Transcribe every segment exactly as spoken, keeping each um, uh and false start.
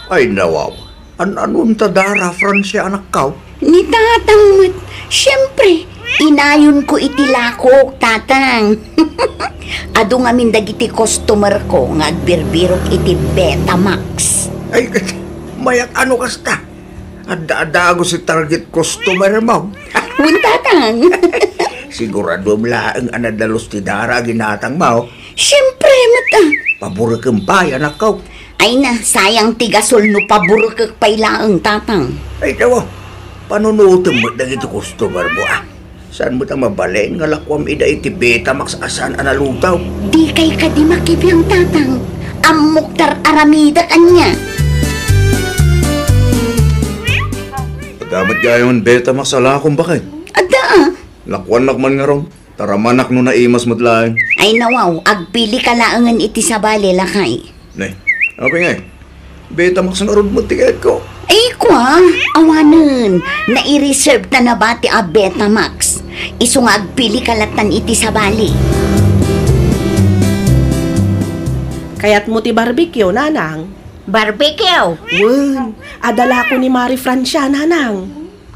Ay, nawaw. An-anonta dara, Francia, anakkaw? Ni tatang met, siempre, inayonko iti lakok, tatang. Adu ngamin dagiti customer ko nga agbirbirok iti Betamax. Ay, ket mayat a no kasta. Adda-adda a gusto target customer mo. Wen, tatang. Siguraduem laeng a nadalus ti dara a ginatang mo. Siempre met, a. Paburekem pay, anakko. Ay na, sayang ti gasol no paburekek pay laeng, tatang. Ay, tawa. Panunutem met dagiti customer mo, a. Saan met a mabalin nga lakuam ida iti Betamax a saan a naluto? Dikay kadi makibiang, tatang. Ammok ta ar-aramidek ania. Adda met gayam Betamax a lakom, baket. Adda, a. Lakuannak man ngarud. Ta ramanak no naimas met laeng. Ay nawaw, agpilika laengen iti sabali, lakay. Ne, apay ngay? Betamax ngarud met ti kayatko. Ay, kua, awanen. Nai-reserve ta nabati a Betamax. Isu nga agpilika lattan iti sabali. Kayatmo ti barbecue, nanang? Barbecue? Wen, adda lako ni Mari Francia, nanang.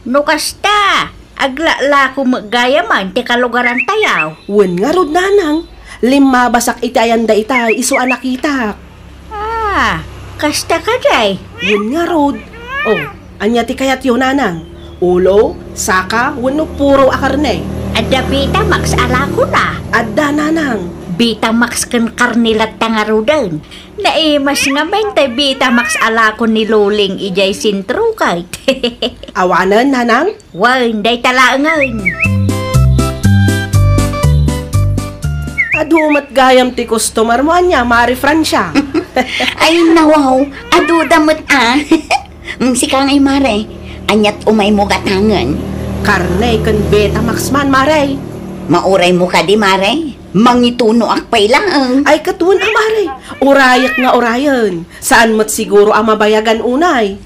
No kasta, aglalako met gayamen ti kalugarantayo. Wen ngarud, nanang, limmabasak iti ayan dayta isu a nakitak. A, kasta kadi? Wen ngarud. O, ania ti kayatyo, nanang? Ulo, saka, wenno puro a karne? Adda Betamax a lakona? Adda, nanang. Betamax ken karne latta ngaruden. Naimas ngamin tay Betamax a lako ni Luling idiay sentro ket. Awanen, nanang? Wen, dayta laengen. Adu met gayam ti customer mo, ania, Mari Francia? Ay, nawaw, aduda met, a. Mm, sika ngay, Mare, aniat umaymo gatangen? Karne ken Betamax man, Mare. Mauraymo kadi, Mare? Mangitunoak pay laeng. Ay, ket wen a, Mare. Urayek nga urayen. Saan met siguro a mabayagan unay.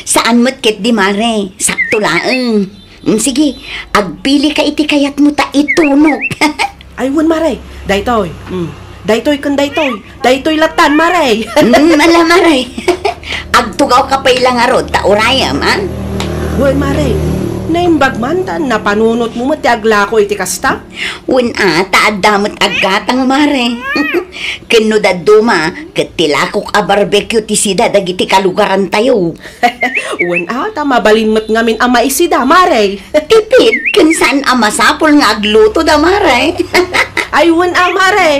Saan met ketdi, Mare. Sakto laeng. Mm, sige, agpilika iti kayatmo ta itunok. Ay, wen, Mare. Daytoy. Mm. Daytoy ken daytoy. Daytoy lattan, Mare. Mm, ala, Mare. Agtugawka pay la ngarud ta urayem, a? Wen, Mare. Naimbag man ta napanunotmo met ti aglako iti kasta? Wen a, ta adda met aggatang, Mare. Ken no dadduma, ket ti lakok a barbecue ti sida dagiti kalugarantayo. Wen a, ta mabalin met ngamin a maisida, Mare. Tipid, ken saan a masapul nga aglutoda, Mare. Ay, wen a, Mare.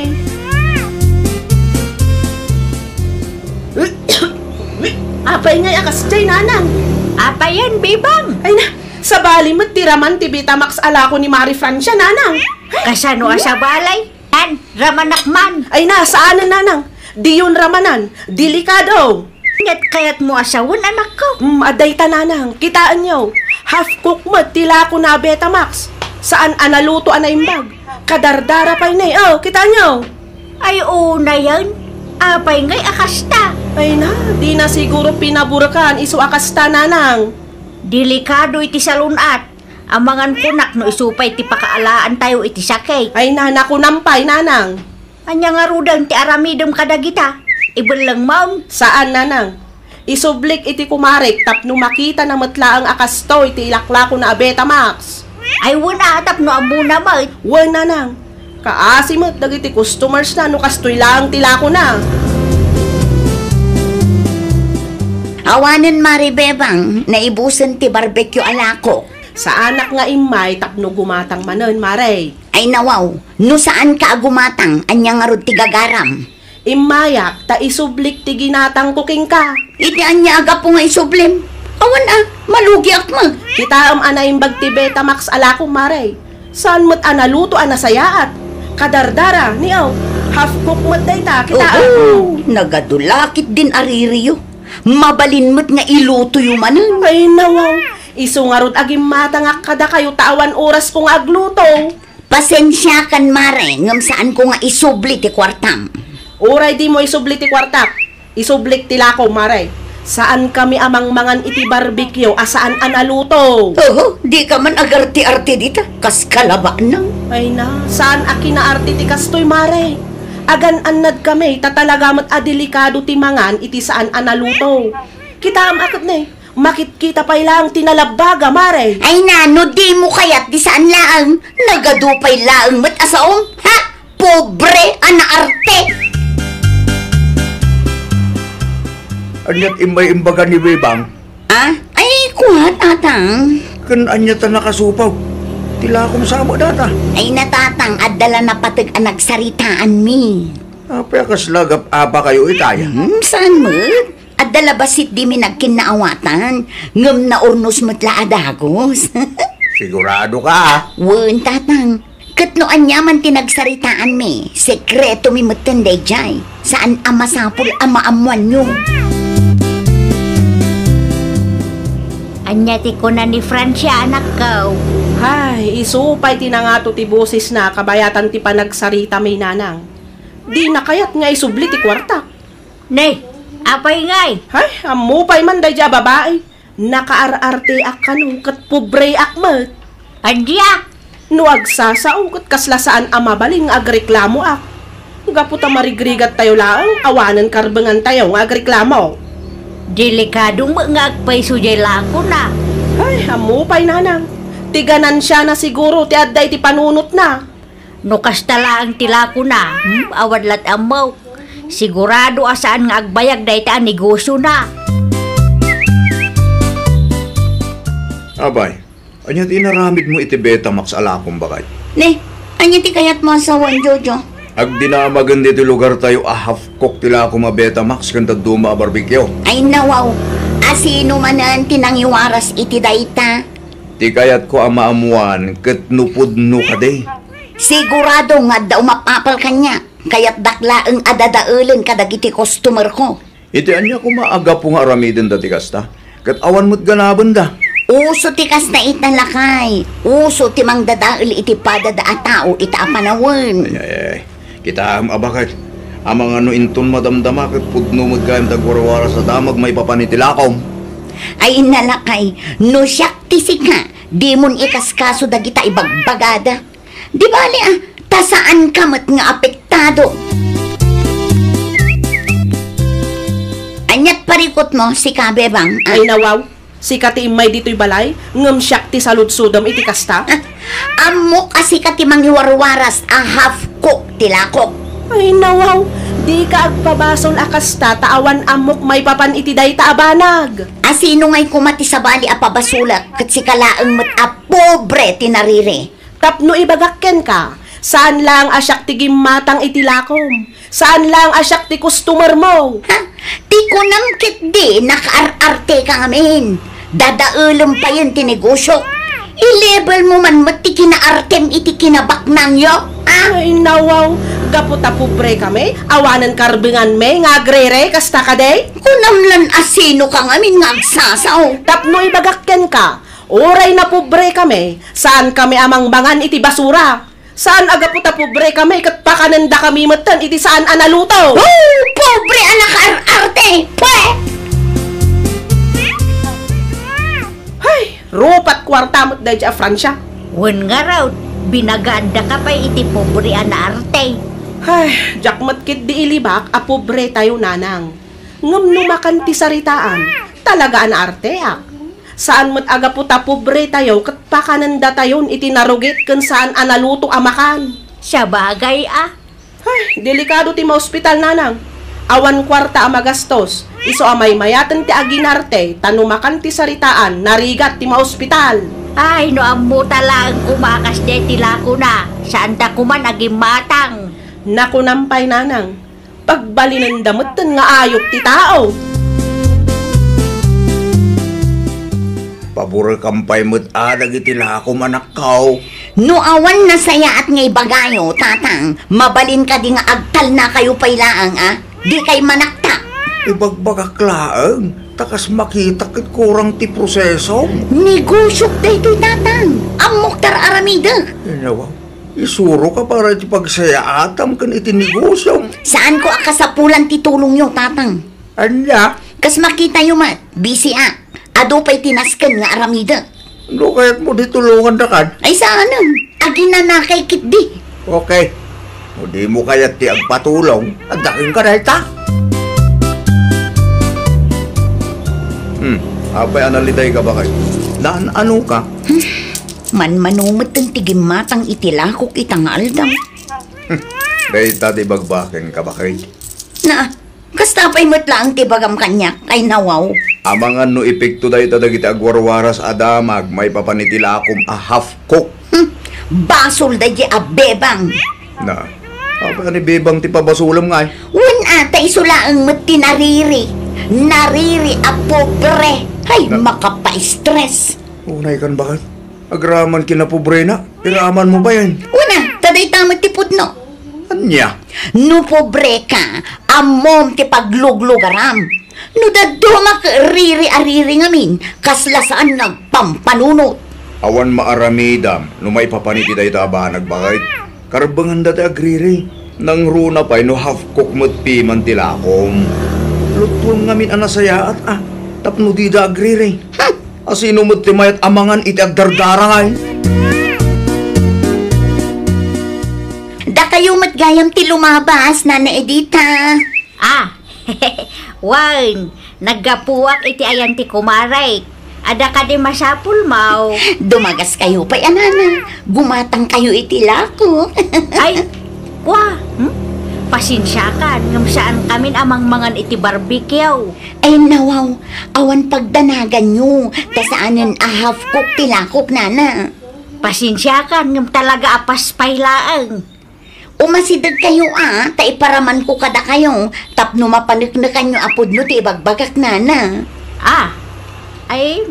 Apay ngay a kasdiay, nanang? Apayen, Bebang? Ay na, sabali met ti raman ti Betamax a lako ni Mari Francia, nanang. Kasano a sabali? Tan, ramanak man. Ay na, saanen, nanang. Diyon ramanan. Delikado. Ket kayatmo a sawen, anakko? Mm, adda ita, nanang. Kitaenyo. Half cook met ti lako na Betamax. Saan a naluto a naimbag. Kadardara pay ne. O, kitaenyo. Ay, unayen. Apay ngay a kasta? Ay na, dina siguro pinaburekan isu a kasta, nanang. Delikado iti salun-at. Amangan kunak no isu pay ti pakaalaantayo iti sakit. Ay na, nakunam pay, nanang. Ania ngaruden ti aramidem kadagita? Ibellengmon? Saan, nanang. Isublik iti kumarek tapno makitana met laeng a kastoy ti ilaklakona a Betamax. Ay, wen a, tapno ammona met. Wen, nanang. Kaasi met dagiti customersna no kastoy laeng ti lakona. Awanen, Mare Bebang, naibusen ti barbecue a lako. Saanak nga immay tapno gumatang manen, Mare. Ay nawaw, no saanka a gumatang, ania ngarud ti gagaram? Immayak ta isublik ti ginatangko kenka. Iti ania a gapu nga isublim? Awan a, malugiak met. Kitaem a naimbag ti Betamax a lakom, Mare. Saan met a naluto a nasayaat. Kadardara, ni aw, half cook met dayta, kitaem. Oo, nagadu la ketdin a ririyo. Mabalin met nga ilutoyo manen. Ay, nawaw. Isu ngarud a gimmatangak kadakayo ta awan orasko nga agluto. Pasensiakan, Mare, ngem saanko nga isubli ti kuartam. Uray dimo isubli ti kuartak, isublik ti lakom, Mare. Saankami a mangmangan iti barbecue a saan a naluto. Oho, dika man agarte-arte dita, kas kalabanang. Ay na, saan a kinaarte ti kastoy, Mare. Agan-annadkami ta talaga met a delikado ti mangan iti saan a naluto. Kitaem a ket ne, makitkita pay laeng ti nalabbaga, mare. Ay na, no dimo kayat ti saan laeng, nagadu pay laeng met a saom, ha? Pobre a naarte! Aniat immay imbaga ni Bebang? Ah? Ay, kua, tatang. Ken ania ta nakasupaw? Ti lakom sa met data. Ay na, tatang, adda la napateg a nagsaritaanmi. Apay a kasla gap-apa kayo itaya? Hmm, saan met? Adda la bassit dimi nagkinnaawatan, ngem naurnos met la a dagus. Sigurado ka, ah? Wen, tatang. Ket no aniaman ti nagsaritaanmi, sekretomi metten daydiay. Saan a masapul a maammoanyo. Ania ti kuna ni Francia, anakko? Hay, isu pay ti nangato ti bosesna kabayatan ti panagsaritami, nanang. Dina kayat nga isubli ti kuarta. Ne, apay ngay? Hay, ammo pay man daydiay a babai. Nakaar-arteak kano ket pobreak met. Ania? No agsasao ket kasla saan a mabalin nga agreklamoak. Gapu ta marigrigattayo laeng, awanen karbengantayo nga agreklamo. Delikado met nga agpayso diay lakona. Ay, ammo pay, nanang. Ti ganansiana siguro ti adda iti panunotna. No kasta laeng ti lakona, hmm, awan lat ammok. Sigurado a saan nga agbayag dayta a negosiona. Abay, ania ti inaramidmo iti Betamax a lakom, baket? Ne, ania ti kayatmo a sawen, Jojo? Agdinamagen ditoy lugartayo a half cook ti lakom a Betamax ken dadduma a barbecue. Ay, nawaw. Asino manen ti nangiwaras iti dayta? Ti kayatko a maammoan ket no pudno kadi. Sigurado nga adda umap-apal kaniak. Kayatdak laeng a dadaelen kadagiti customerko. Iti ania koma a gapu nga aramidenda ti kasta? Ket awan met ganabenda. Uso ti kasta ita, lakay. Uso ti mangdadael iti padada a tao ita a panawen. Ay, ay, ay. Kitaem a baket. Amangan no inton madamdama ket pudno met gayam ti agwarwaras a damag maipapan iti lakom. Ay, lakay, no siak ti sika, dimon ikaskaso dagita ibagbagada. Di bali, ah, ta saanka met nga apektado. Aniat parikutmo, sika, Bebang, ah? Ay, nawaw. Sika ti immay ditoy balay, ngem siak ti saludsodem iti kasta? Ah, ammok a sika ti mangiwarwaras a half cook ti lakok. Ay, nawaw. Dika agpabasol a kasta ta awan ammok maipapan iti dayta a banag. Asino ngay koma ti sabali a pabasolak ket sika laeng met a pobre ti nariri? Tapno ibagak kenka, saan laeng a siak ti gimmatang iti lakom. Saan laeng a siak ti customer mo. Ha? Ti kunam ketdi, nakaar-arte ka ngamin. Dadaelem payen ti negosio. I-level mo man met ti kinaartem iti kinabaknangyo, ha? Ay, nawaw. Gapu ta pobre kami, awanen karbenganmi nga agrere, kasta kadi? Kunam lan asino ka ngamin nga agsasao. Tapno ibagak kenka, uray napobre kami, saan kami a mangmangan iti basura. Saan a gapu ta pobre kami ket pakanendakami metten iti saan a naluto. Oh, pobre a nakaar-arte! Pwe! Hay, rupat kuarta met daydiay a Francia. Wen ngarud, binagaandaka pay iti pobre a naarte. Hay, diak met ketdi ilibak a pobre tayo, nanang. Ngem no makan ti saritaan, talaga a naarteak. Saan met a gapu ta pobre tayo ket pakanendatayon iti narugit ken saan a naluto a makan. Sabagay a. Ay, delikado ti maospital, nanang. Awan kuarta a magastos. Isu a maymayaten ti aginarte, ta no makan ti saritaan, narigat ti maospital. Ay, no ammota laeng koma a kasdiay ti lakona, saanta koman a gimmatang. Nakunam pay, nanang. Pagbalinenda metten nga ayup ti tao. Paborekam pay met a dagiti lakom, anakko. No awan nasayaat nga ibagayo, tatang, mabalin kadi nga agtalnakayo pay laeng, a? Dikay manaktak. Ibagbagak laeng, ta kas makitak ket kurang ti proseso. Negosiok daytoy, tatang. Ammok ta ar-aramidek. Inawa. Isuroka para iti pagsayaatam ken iti negosiom. Saanko a kasapulan ti tulongyo, tatang. Ania? Kas makitayo met, bisiak. Adu pay ti nasken nga aramidek. No kayatmo di tulongandakan? Ay, saanen. Aginanakay ketdi. Okay. No dimo kayat ti agpatulong, adda kenka dayta. Hmm, apay a nalitayka, baket? Naan-ano ka? Manmano met ti gimmatang iti lakok ita nga aldaw. Hmm, dayta ti ibagbakenka, baket. Na, kasta pay met laeng ti ibagam kaniak, ay nawaw. Amangan no epekto dayta dagiti agwarwaras a damag maipapan iti lakom a half cook. Hmm, basol daydi a bebang. Na, apay a ni bebang ti pabasolem ngay? Wen a, ta isu laeng met ti nariri. Nariri a pobre. Ay, na- makapa-stress. Unay kan, baket? Agraman kinapobrena, iraman mo pay. Una, ta dayta met ti pudno. Ania? No pobre ka, ammom ti pagluglugaram. No dadduma ket riri a riri ngamin, kasla saan nga agpampanunot. Awan maaramidam no maipapan iti dayta a banag, baket. Karbenganda ti agriri. Nangruna pay no half cook met piman ti lakom. Luttuem ngamin a nasayaat a, tapno dida agriri. Hmm. A sino met ti mayat a mangan iti agdardarangay? Dakayo met gayam ti lumabas, Nana Edita. Ah, wen, naggapuak iti ayan ti kumarek. Adda kadi masapulmo? Dumagas kayo pay, a nana. Gumatang kayo iti lako. Ay, kwa, hmm? Pasensiakan, ngem saan kamin a mangmangan iti barbecue. Ay, nawaw, awan pagdanaganyo, ta saanen a half cook ti lakok, nana. Pasensiakan, ngem talaga a paspay laeng. Umasideg kayo a, ta iparamanko kadakayo, tapno mapaneknekanyo a pudno ti ibagbagak, nana. Ah, ay,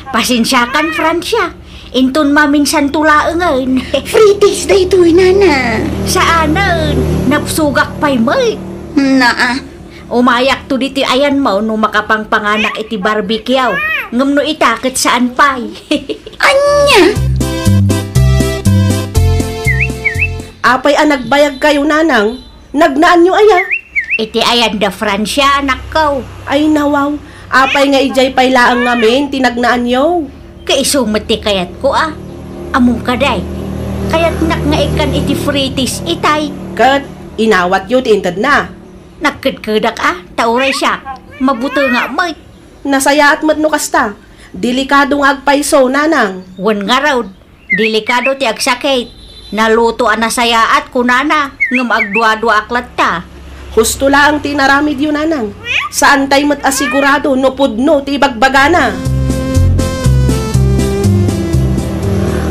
pasensiakan, Francia. Inton maminsanto laengen. Free taste daytoy, nana. Saanen, napsugak pay met. Naa. Umayakto ditoy ayanmo no makapangpanganak iti barbecue. Ngem no ita ket saan pay. Ania? Apay a nagbayag kayo, nanang? Nagnaanyo aya? Iti ayan da Francia, anakko. Ay, nawaw. Apay nga idiay pay laeng ngamin ti nagnaanyo? Kaisu met ti kayatko a. Ammom kadi, kayatnak nga ikkan iti free taste itay. Ket inawatyo ti intedna. Nagkedkedak a, ta uray siak, mabutengak met. Nasayaat met no kasta. Delikado nga agpayso, nanang. Wen ngarud, delikado ti agsakit. Naluto a nasayaat, kunana, ngem agduaduaak latta. Husto laeng ti inaramidyo, nanang. Saantay met a sigurado no pudno ti ibagbagana.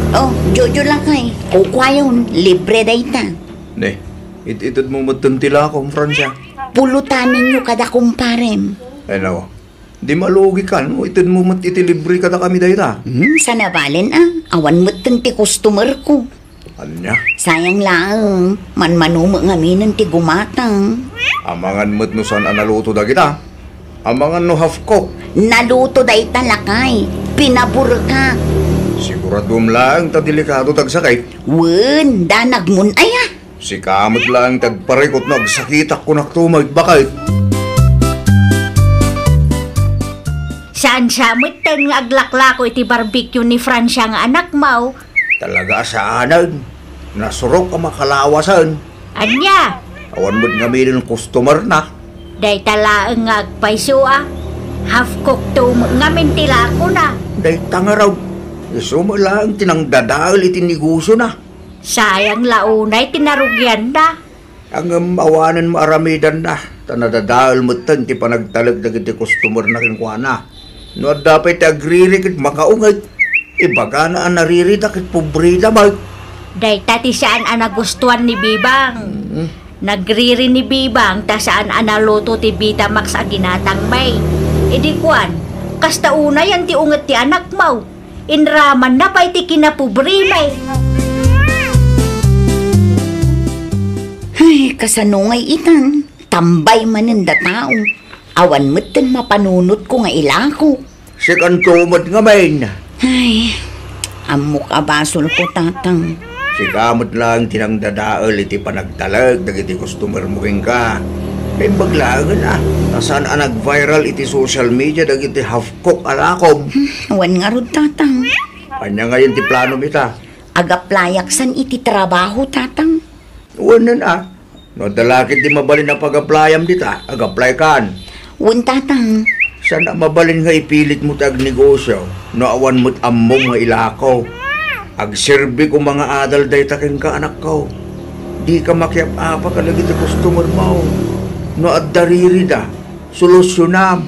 Oh, Jojo lakay, kukuayon, libre dayta. Ne, it-itedmo metten ti lakom, Francia. Pulutanenyo kada kumparem. Ay, nako. Di malugikan, no? Itedmo met iti libre kadakami dayta. Hmm, sanabalen a, awan metten ti customer ko. Ania? Sayang laeng, manmano met ngaminen ti gumatang. Amangan met no saan a naluto dagita. Amangan no half cook. Naluto dayta lakay, pinaburka. Siguraduem laeng ta delikado ti agsakit. Wen, danagmon aya. Sika met laeng ti agparikut no agsakitak, kunak to, maibakayt. Saan sa metten nga aglaklako iti barbecue ni Francia nga anakmo? Talaga a saanen. Nasurok a makalawasen. Ania? Awan met ngaminen customer na. Dayta laeng nga agpayso a. Half cook to met ngamin ti lakona. Dayta ngarud. Isu met laeng ti nangdadael iti negosio na. Sayang la unay ti narugianna. Ngem awanen maaramidanna, ta nadadael metten ti panagtalek dagiti customer na kenkuana. No adda pay ti agriri ket makaunget, ibagana a naririda ket pobreda met. Dayta ti saan a nagustuan ni Bibang. Mm. Nagriri ni Bibang ta saan a naluto ti Vitamax a ginatang met. Idi kuan, kasta unayen ti unget ti anakmo. Inramanna pay ti kinapobremi. Ay, kasano ngay itan? Tambay manen da tao. Awan metten mapanunotko nga ilako. Sikanto met ngamin. Ay, ammok a basolko, Tatang. Sika met laeng ti nangdadael iti panagtalek dagiti customer mo kenka. Naimbag laengen a, ta saan a nag-viral iti social media dagiti half cook a lakom. Hmm, awan ngarud, Tatang. Ania ngayen ti planom ita? Agaplayak san iti trabaho, Tatang. Wen a. No adda la ketdi mabalin a pag-applyam dita, ag-applykan. Wen, Tatang. Saan a mabalin nga ipilitmo ti agnegosio no awan met ammom nga ilako? Agserbi koma nga adal dayta kenka, anakko. Dika makiap-apa kadagiti customermo. No adda ririda, solusionam.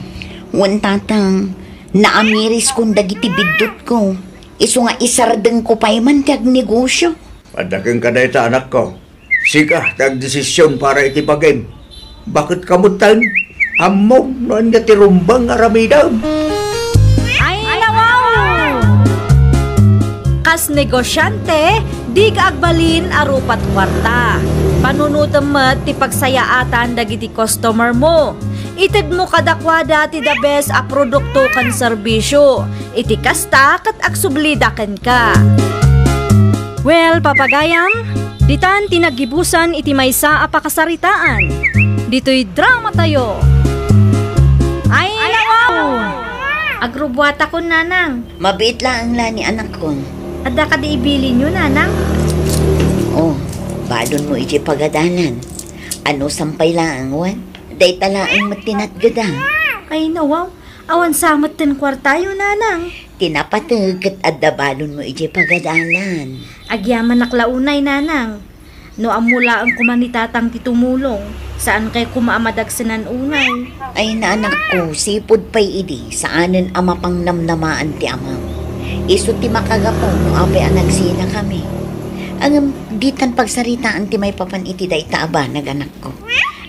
Wen, Tatang. Naamiriskon dagiti biddutko. Isu nga isardengko pay man ti agnegosio. Adda kenka dayta, anakko. Sika ti agdesision para iti bagim. Baket ka metten? Ammom no ania ti rumbeng nga aramidem. Ay, nawaw! Kas negosiante, dika agbalin a rupat kuarta. Panunotem met ti pagsayaatan dagiti customer mo. Itedmo kadakuada ti the best a produkto ken serbisio. Iti kasta, ket agsublida kenka. Well, papagayam, ditan ti naggibusan iti maysa a pakasaritaan. Ditoy dramatayo. Ay, nawaw! Agrubbuatakon, nanang. Mabiit laeng la ni anakko. Adda kadi ibilinyo, nanang? Oh, balonmo iti pagadalan. Anusam pay laeng, wen? Dayta laeng met ti natgeda. Ay, nawaw. Awan sa metten kuartayo, nanang. Ti napateg ket adda balonmo idiay pagadalan. Agyamanak la unay, nanang. No ammo laeng koma ni tatang ti tumulong, saankay koma a madagsenan unay. Ay, anakko, sipud pay idi, saanen a mapangnamnamaan ti amam. Isu ti makagapu no apay a nagsinakami. Ngem ditan pagsaritaan ti maipapan iti dayta a banag, anakko.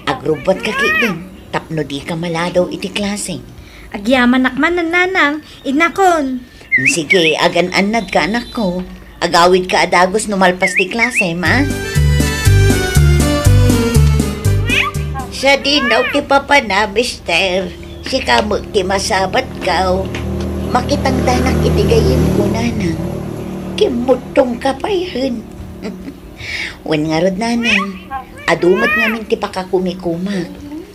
Agrubbuatka ketdin tapno dika maladaw iti klase. Agyamanak manen, nanang, innakon. Sige, agan-annadka, anakko. Agawidka a dagus no malpas ti klasem, a? Sadino ti papana, mister? Sika met ti masabatko. Makitangdanak iti gayyemko, nanang. Kimmuttongka payen. Wen ngarud, nanang. Adu met ngamin ti pakakumikumak.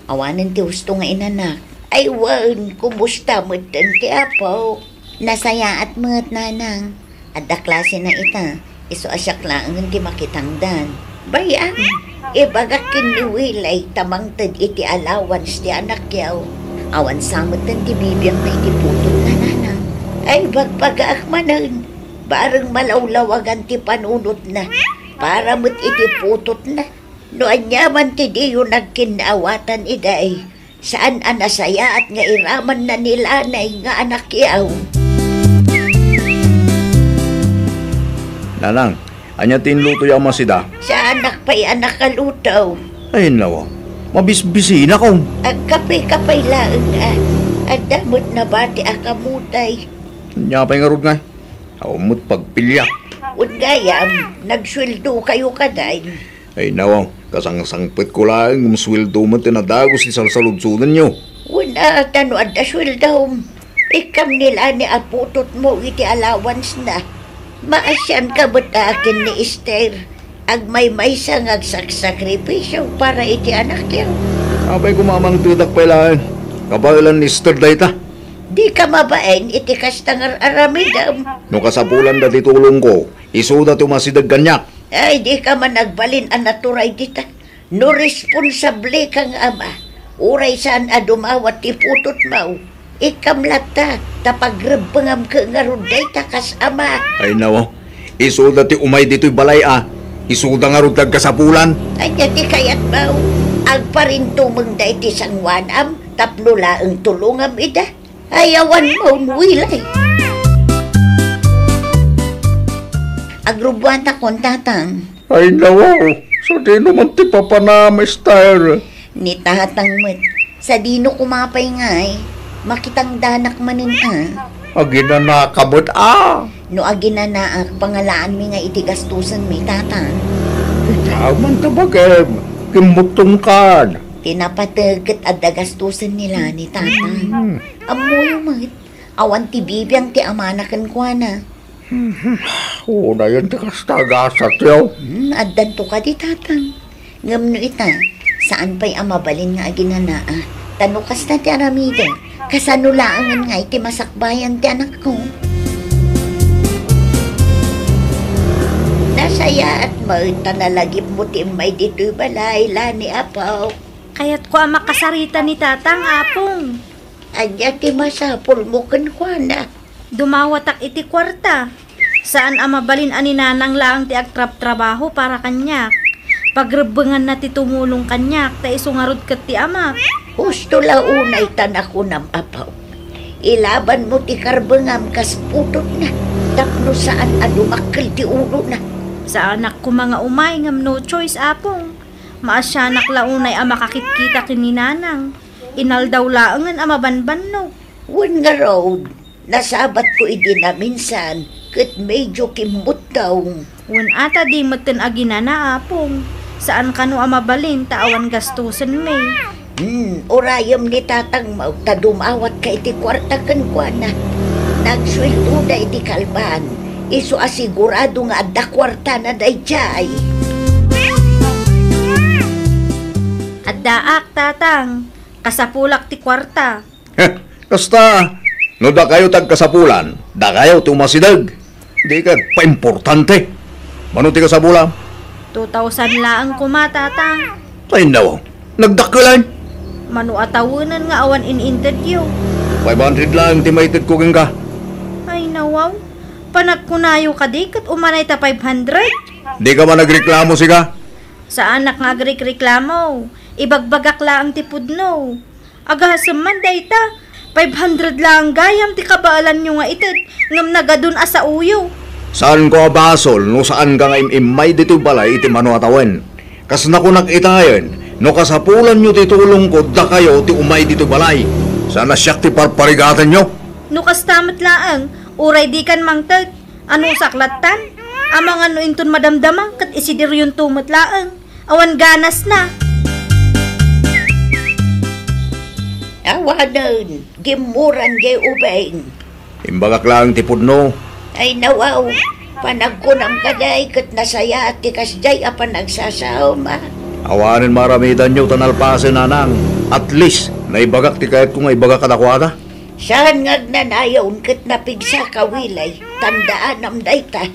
Awanen ti husto nga inanak. Ay wen, kumusta metten ti apo? Nasayaat met, nanang. Adda klasena ita. Isu a siak laengen ti makitangdan. Bay-am, ibagak ken ni Wilay ta mangted iti allowance ti anakyo. Awan sa metten ti bibiangna iti putotna, nanang. Ay, bagbagaak manen. Bareng malawlawagan ti panunotna para met iti putotna. No ania man ti diyo nagkinnaawatan, iday, saan a nasayaat nga iramanna ni Lanay nga anakyo. Nanang, ania ti inlutoyo a masida? Saanak pay a nakaluto. Ay, nawa. Mabisbisinakon. Agkape-kape laeng, a. Adda met nabati a kamutay. Ania pay ngarud ngay? Awan met pagpiliak. Wen gayam, nagsueldokayo kadi? Ay, nawa, kasangsangpetko laeng ngem sueldo met ti nadagus ti salsaludsodenyo. Wen a, ta no adda sueldom, ikkam ni Lanay a putotmo iti allowance-na. Maasianka met a ken ni Esther. Agmaymaysa nga agsaksakripisio para iti anakyo. Apay koma a mangtedak pay laeng? Kabaelan ni Esther dayta. Dika mabain iti kasta nga ar-aramidem. No kasapulan dati tulongko, isuda ti umasideg kaniak. Ay, dika man agbalin a naturay dita. No responsable ka nga ama, uray saan a dumawat ti putotmo, ikkam latta, ta pagrebbengamko ngarud dayta kas ama. Ay, nawa. Isuda ti umay ditoy balay a. Isuda ngarud ti agkasapulan. Ania ti kayatmo? Agparintumeng daydi sangoanam tapno laeng tulongam ida. Ay, awan maunwilay. Agrubbuatakon, tatang. Ay, nawa, sadino man ti papana, mister? Ni tatang met. Sadino koma pay ngay? Makitangdanak manen a. Aginanaka met a. No aginanaak, pangalaanmi nga iti gastusenmi, tatang. Ita man ta bagim, kimmuttongkan. Ti napateg ket adda gastusen ni Lanay, tatang. Hmm. Ammoyo met, awan ti bibiang ti amana kenkuana. Hmm, unayen ti kasta a gasatyo. Hmm, addanto kadi, tatang. Ngem no ita, saan pay a mabalin nga aginanaak. Ta no kasta ti aramidek, kasano laengen nga iti masakbayan ti anakko? Na, Nasayaat met ta nalagipmo ti immay ditoy balay, Lani, apo. Kayatko a makasarita ni Tatang, Apong. Ania ti masapulmo kenkuana? Dumawatak iti kuarta. Saan a mabalin a ni Nanang laeng ti agtrabtrabaho para kaniak. Pagrebbenganna ti tumulong kaniak ta isu ngarud ket ti amak. Husto la unay ta nakunam, apo. Ilabanmo ti karbengam kas putotna tapno saan a dumakkel ti ulona. Saanak koma nga umay ngem no choice, Apong. Maasianak la unay a makakitkita ken ni Nanang. Inaldaw laengen a mabanbannog. Wen ngarud, nasabatko idi naminsan ket medio kimmuttaw. Wen ata di metten aginana, Apong. Saan kano a mabalin ta awan gastusen, me. Hmm, urayem ni Tatangmo ta dumawatka iti kuarta kenkuana. Nagsueldoda iti kalban. Isu a sigurado nga adda kuartana daydiay. Addaak, Tatang. Kasapulak ti kuarta. Heh, kasta, no dakayo ti agkasapulan, dakayo ti umasideg. Di ka paimportante. Mano ti kasapulam? Two thousand laeng koma, Tatang. Ay, nawaw. Nagdakkelan. Mano a tawenen nga awan in-intedyo? Five hundred laeng ti maitedko kenka. Ay, nawaw. Panagkunayo kadi ket umanay ta five hundred? Di ka man nagreklamo, sika? Saanak nga agrekreklamo. Ibagbagak laeng ti pudno. Agasem man dayta, five hundred laeng gayam ti kabaelanyo nga ited, ngem nagadun a saoyo. Saanko a basol no saanka nga im-immay ditoy balay iti mano a tawen. Kas nakunak itayen, no kasapulanyo ti tulongko, dakayo ti umay ditoy balay. Saan a siak ti parparigatanyo. No kasta met laeng, uray dikan mangted. Anusak lattan? Amangan no inton madamdama ket isidiryonto met laeng. Awan ganasna. Awanen, gimmuran jay ubing. Imbagak laeng ti pudno. Ay, nawaw, panagkunam kadi ket nasayaat ti kasjay a panagsasaom. Awanen maaramidanyo ta nalpasen, Nanang. At least, naibagak ti kayatko nga ibaga kadakuada. Saan nga agnanayon ket napigsa ka, Wilay? Tandaanam dayta.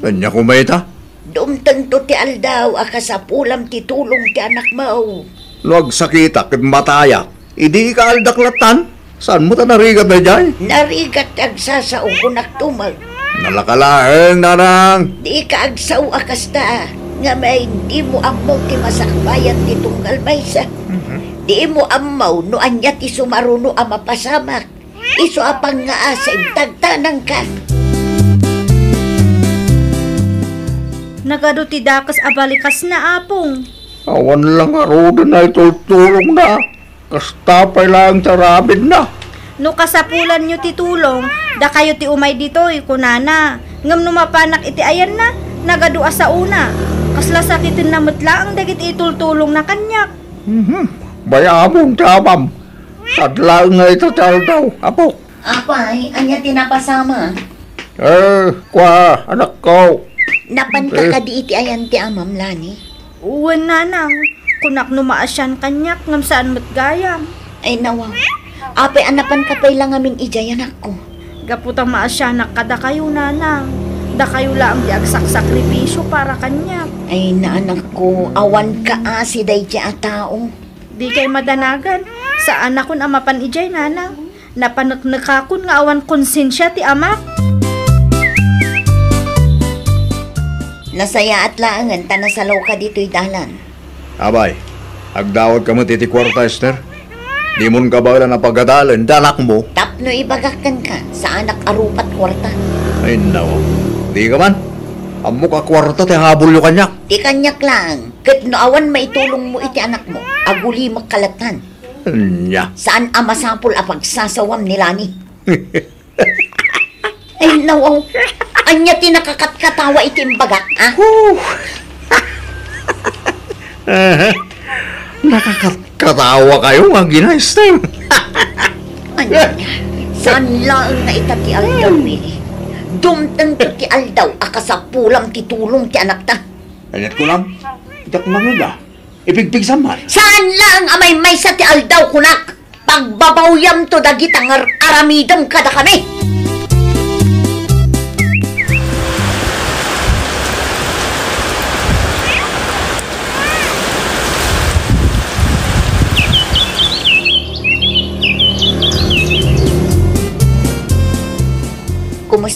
Ania koma ita? Dumtengto ti aldaw a kasapulam ti tulong ti anakmo. No agsakitak ket matayak, idi ikaaldak lattan? Saanmo ta narigat daydiay? Narigat ti agsasao, kunak tumek. Nalaka laeng, Nanang. Dika agsao a kasta, ngamin dimo ammo ti masakbayan ti tunggal maysa. Mhm. Dimo ammo no ania ti sumaruno a mapasamak. Isu a pangngaasim, tagtanangka. Nagadu ti dakes a balikasna, Apong. Awan la ngaruden a itultulongna. Kasta pay laeng ti aramidna. No kasapulanyo ti tulong, dakayo ti umay ditoy, kunana. Ngem no mapanak iti ayanna, nagadu a saona. Kasla sakitenna met laeng dagiti itultulongna kaniak. Mhm. Bayamon ti amam. Sadlaeng nga ita ti aldaw, apok. Apay, ania ti napasama? Eh, kua, anakko. Napanka Eh. kadi iti ayan ti amam, Lani? Wen, nanang. Kunak no maasian kaniak, ngem saan met gayam. Ay, nawa. Apay a napanka pay la ngamin idiay, anakko? Gapu ta maasianak kadakayo, nanang. Dakayo laeng ti agsaksakripisio para kaniak. Ay, na, anakko, awan kaasi daydiay a tao. Dikay madanagan. Saanakon a mapan idiay, nanang. Napaneknekakon nga awan konsensia ti amak. Nasayaat laengen ta nasalawka ditoy dalan. Abay, agdawatka met iti kuarta, Esther. Dimon kabaelan a pagadalen ti anakmo. Tapno ibagak kenka, saanak a rupat kuarta. Ay, nawa. Di ka man. Ammok a kuarta ti habulyo kaniak. Ti kaniak laeng. Ket no awan maitulongmo iti anakmo, agulimekka lattan. Ania? Saan a masapul a pagsasawam ni Lani. Ay, nawaw. Ania ti nakakatkatawa iti imbagak, a? Huh. Aha. Nakakatkatawa kayo, nga ginaistem. Ania? Saan laeng nga ita ti aldaw, Willie? Dumtengto ti aldaw a kasapulam ti tulong ti anakta. Kayat ko lang, itak mangida. Ipigpigsam man. Saan laeng a maymaysa ti aldaw, kunak? Pagbabawyamto dagita nga ar-aramidem kadakami.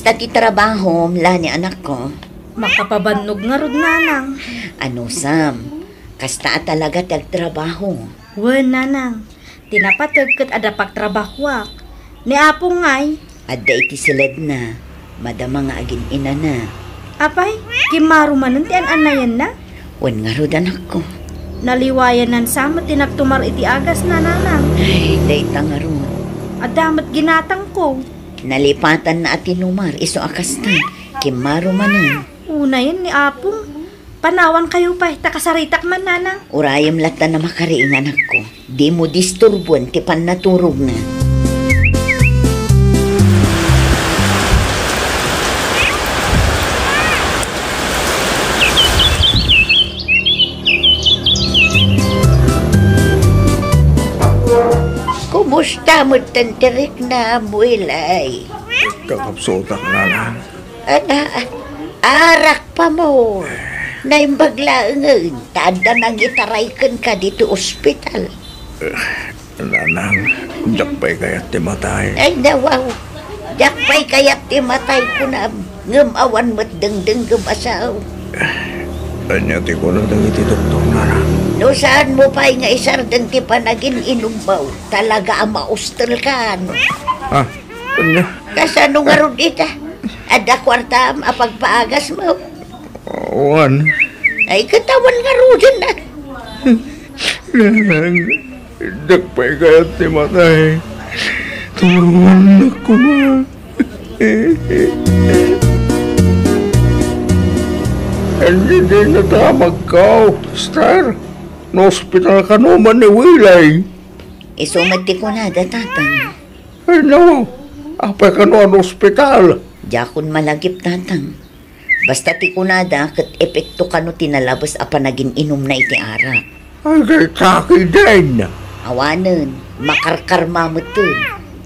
Ta ti trabahom, Lani, anakko? Makapabannog ngarud, nanang. Anusam, kasta a talaga ti agtrabaho? Wen, nanang. Ti napateg ket adda pagtrabahoak. Ni Apong ngay? Adda iti siledna. Madama nga agin-inana. Apay, kimmaro manen ti an-annayenna? Wen ngarud, anakko. Naliwayanna sa met ti nagtumar iti agasna, nanang. Ay, dayta ngarud. Adda met ginatangko. Nalipatanna a tinumar isu a kasta. Kimmaro manen. Unayen ni Apong. Panawankayo pay, ta kasaritak man, nanang. Urayem latta a makariing, anakko. Dimo disturbuen ti pannaturogna. Kumusta met ti riknam, Wilay? Kakabsutak, nanang. Ana, arak pa mo. Naimbag laengen, ta adda nangitaray kenka ditoy ospital. Eh, nanang, diak pay kayat ti matay. Ay, nawaw. Diak pay kayat ti matay, kunam. Ngem awan met dengdengngem a sao. Ania ti kuna dagiti doktor, nanang? No saanmo pay nga isardeng ti panagin-inummo, talaga a maustelkan. Ah, ania? Kasano ngarud ita? Adda kuartam a pagpaagasmo? Awan. Ay, ket awan ngaruden, a. Nanang, diak pay kayat ti matay. Tulongannak koma. Ania diay nadamagko, sister? Naospital kano man ni Wilay? Isu met ti kunada, Tatang. Ay, no. Apay kano a naospital? Diakon malagip, Tatang. Basta ti kunada ket epekto kano ti nalabes a panagin-inumna iti arak. Ay, dayta ketdin. Awanen, makarkarma metten.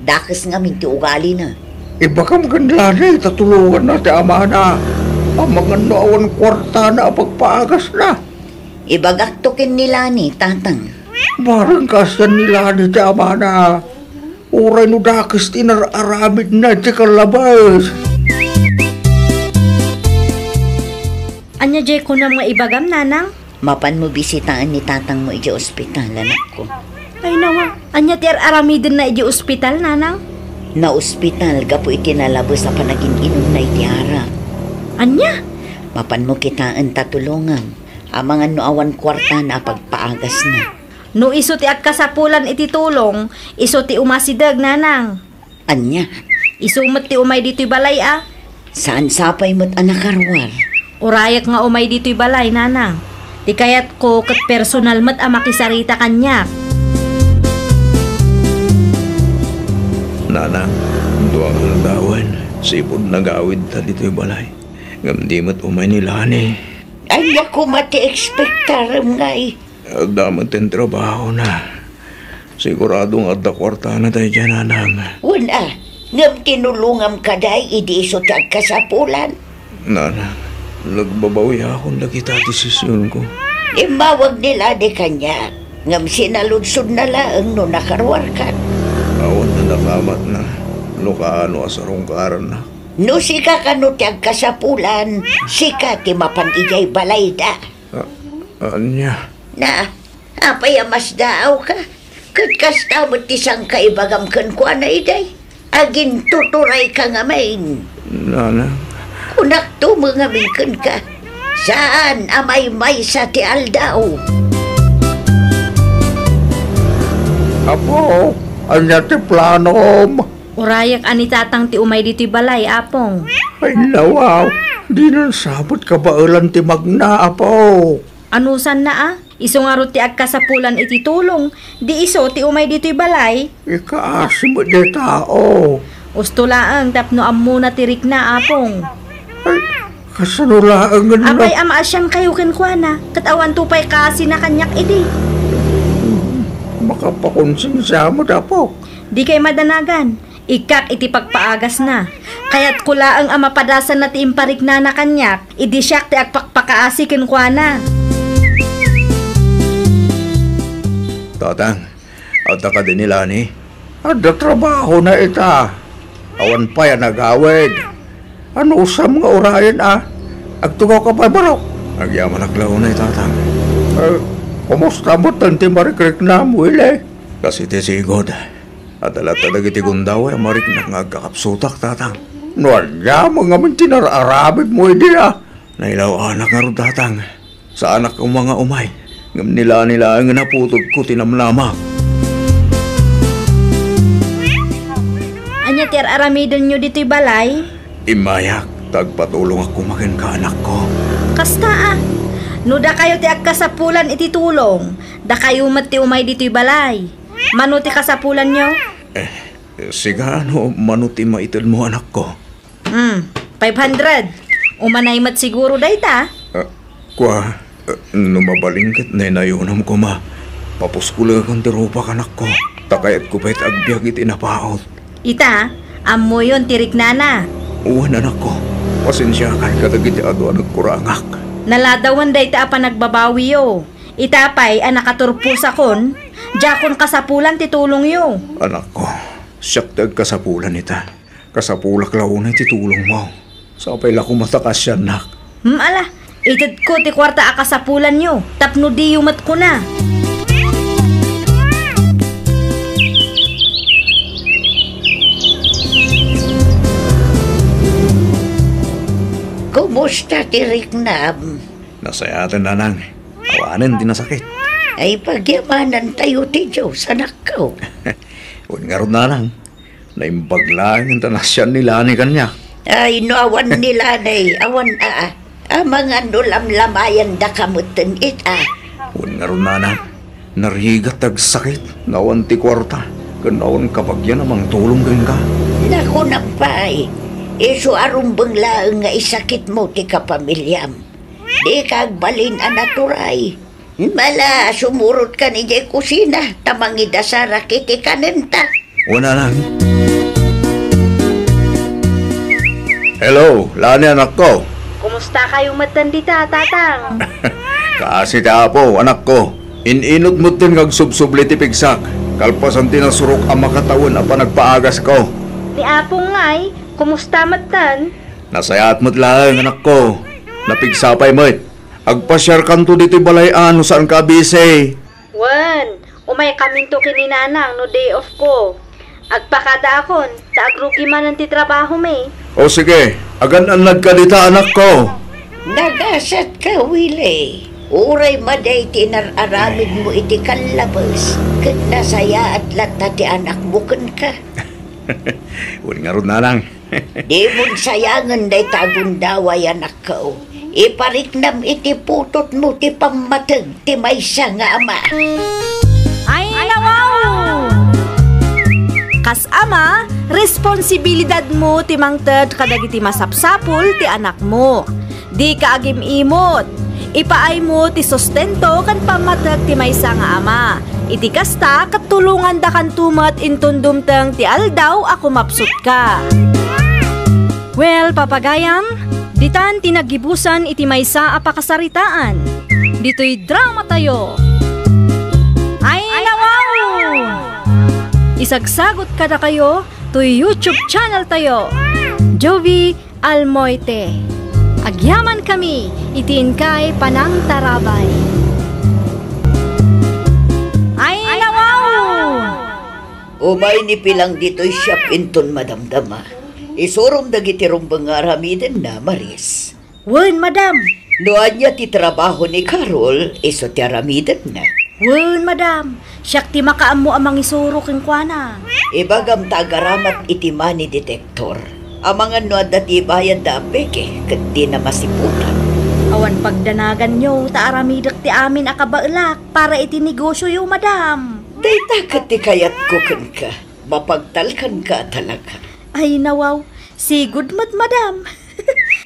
Dakes ngamin ti ugalina. Ibagam ken Lani ta tulonganna ti amana. Amangan no awan kuartana a pagpaagasna. Ibagakto ken ni Lani, Tatang. Bareng kaasian ni Lani ti amana. Uray no dakes ti inar-aramidna iti kallabes. Ania diay kunam nga ibagam, Nanang? Mapanmo bisitaen ni tatangmo idiay ospital, anakko. Ay, nawa, ania ti ar-aramidenna idiay ospital, Nanang? Naospital gapu iti nalabes a panagin-inumna iti arak. Ania? Mapanmo kitaen ta tulongam. Amangan no awan kuartana a pagpaagasna. No isu ti agkasapulan iti tulong, isu ti umasideg, Nanang. Ania? Isu met ti umay ditoy balay a. Saan sapay met a nakaruar? Urayek nga umay ditoy balay, Nanang. Ti kayatko ket personal met a makisarita kaniak. Nanang, dua nga aldawen, sipud nagawidta ditoy balay. Ngem di met umay ni Lani. Ania koma ti ekspektarem ngay? Adda met ti trabahona. Sigurado nga adda kuartana daydiay, Nanang. Wen a, ngem tinulongam kadi idi isu ti agkasapulan. Nanang, nagbabawiakon dagita a desisionko. Immawag ni Lani kaniak, ngem sinaludsodna laeng no nakaruarkan. Awan a nakamatna no kaano a sarungkaranna. No sika kano ti agkasapulan, sika ti mapan idiay balayda. A-, ania? Na, apay a masdaawka? Ket kasta met ti sangkaibagam kenkuana idiay. Agintuturayka ngamin. Nanang. Kunakto met ngamin kenka, saan a maymaysa ti aldaw. Apo, ania ti planom? Urayek a ni Tatang ti umay ditoy balay, Apong. Ay, nawaw, dinan sa met kabaelan ti magna, Apo. Anusanna a? Isu ngarud ti agkasapulan iti tulong, di isu ti umay ditoy balay. Ikaasi met dayta, o. Usto laeng tapno ammona ti rikna, Apong. Ay, kasano laengen no. Apay a maasiankayo kenkuana, ket awanto pay kaasina kaniak idi. Makapakonsensia met, Apok. Dikay madanagan. Ikkak iti pagpaagasna. Kayatko laeng a mapadasanna ti impariknana kaniak, idi siak ti agpakpakaasi kenkuana. Tatang, adda kadi ni Lani? Adda trabahona ita. Awan pay a nagawid. Anusam nga urayen a? Agtugawka pay, barok. Agyamanak la unay, Tatang. Eh, kumusta metten ti marikriknam, Willie? Kas iti sigud, adda latta dagiti gundaway a mariknak nga agkakapsutak, Tatang. No ania man ngamin ti nar-aramidmo idi a? Nailaw-anak ngarud, Tatang. Saanak koma nga umay, ngem ni Lani laeng a naputodko ti namnamak. Ania ti ar-aramidenyo ditoy balay? Immayak, ta agpatulongak koma kenka, anakko. Kasta a, no dakayo ti agkasapulan iti tulong, dakayo met ti umay ditoy balay. Mano ti kasapulanyo? Eh, sika, no mano ti maitedmo, anakko? Hmm, five hundred. Umanay met siguro dayta. Ah, kua, ah, no mabalin ket naynayonam koma. Papuskolakan ti rupak, anakko. Ta kayatko pay ti agbiag iti napaut. Ita, ammoyon ti riknana. Wen, anakko. Pasensiakan kadagiti adu a nagkurangak. Naladawen dayta a panagbabawiyo. Ita pay a nakaturposakon, diakon kasapulan ti tulongyo. Anakko, siak ti agkasapulan ita. Kasapulak la unay ti tulongmo. Sapay la koma ta kasiannak. Hmm, ala, itedko ti kuarta a kasapulanyo tapno diyo met kuna. Kumusta ti riknam? Nasayaten, nanang. Awanen ti nasakit. Ay, pagyamanantayo ti Dios, anakko. Wen ngarud, nanang. Naimbag laeng ta nasian ni Lani kaniak. Ay, no awan ni Lani, awan a, a, amangan no lamlamayandaka metten ita. Wen ngarud, nanang, narigat ti agsakit, no awan ti kuarta, ken no awan kabagian a mangtulong kenka. Nakunam pay, isu a rumbeng laeng nga isakitmo ti kapamiliam. Dika agbalin a naturay. Mala, sumurotka idiay kusina, ta mangidasarak iti kanenta. Wen, nanang. Hello, Lani, anakko. Kumusta kayo metten dita, Tatang? Kaasi ti Apo, anakko. In-inut metten nga agsubsubli ti pigsak, kalpasan ti nasurok a makatawen a panagpaagasko. Ni Apo ngay, kumusta metten? Nasayaat met laeng, anakko. Napigsa pay met. Agpasiarkanto ditoy balay a no saanka a busy. Wen, umaykaminto ken ni Nanang no day off ko. Agpakadaakon, ta agrugi manen ti trabahomi. O sige, agan-annadka dita, anakko. Nagasatka, Willie. Uray madi ti inar-aramidmo iti kallabes, ket nasayaat latta ti anakmo kenka. Wen ngarud, nanang. Dimon sayangen dayta a gundaway, anakko. Ipariknam iti putotmo ti pammateg ti maysa nga ama. Ay, nawaw! Kas ama, responsibilidadmo ti mangted kadagiti masapsapul ti anakmo. Dika agim-imot. Ipaaymo ti sustento ken pammateg ti maysa nga ama. Iti kasta, ket tulongandakanto met inton dumteng ti aldaw a kumapsutka. Well, papagayam, ditan ti naggibusan iti maysa a pakasaritaan. Ditoy dramatayo. Ay, nawaw! Isagsagot kadakayo toy YouTube channel tayo. Jovi Almoite. Agyamankami iti inkay panangtarabay. Ay, nawaw! Umay ni Pilang ditoy siak inton madamdama. Isurom dagiti rumbeng nga aramidenna, Maris. Wen, madam. No ania ti trabaho ni Carol, isu ti aramidenna. Wen, madam. Siak ti makaammo a mangisuro kenkuana. Ibagam ta agaramat iti money detector. Amangan no adda ti ibayadda a peke ket dina masiputan. Awan pagdanaganyo ta aramidek ti amin a kabaelak para iti negosioyo, madam. Dayta ket ti kayatko kenka. Mapagtalkanka a talaga. Ay, nawaw. Sigud met, madam.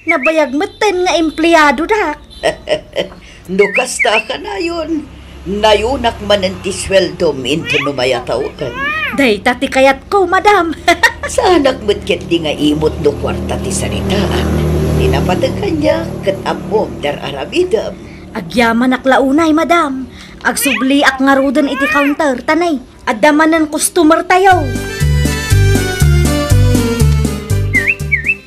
Nabayag metten nga empleadodak. No kasta a kanayon, nayonak manen ti sueldom inton no mayatawen. Dayta ti kayatko, madam. Saanak met ketdi nga imot no kuarta ti saritaan. Ti napateg kaniak ket ammom ti ar-aramidem. Agyamanak la unay, madam. Agsubliak ngaruden iti counter, ta nay, adda manen customer tayo.